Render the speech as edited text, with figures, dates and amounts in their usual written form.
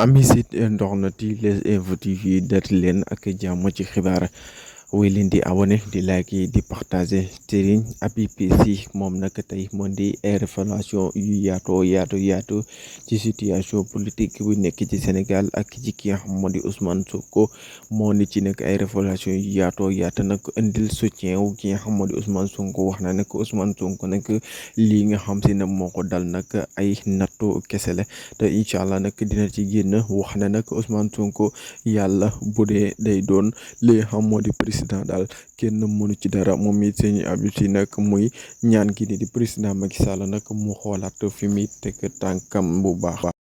ami site internet yi Les Infos TV dat leen ak jàmm ci xibaar woy leen di abonné di like di partager Serigne Habib Sy moom nag tey moo di ay révélation yu yaatu ci situation politique bu nekk ci Sénégal ak ci ki nga xam moo di Ousmane Sonko moo ni ci nekk ay révélation yu yaatu nag indil soutien wu ki nga xam moo di Ousmane Sonko wax na nag Ousmane Sonko nag lii nga xam si ne moo ko dal nag ay nattu kese la te incha allah nag dina ci génn wax na nag Ousmane Sonko yàlla bu dee day doon li nga xam moo di président daal kenn mënu ci dara moom it Serigne Habib Sy nag muy ñaan kii di président Macky Sall nag mu xoolaat fi muy teg tànkam bu baax.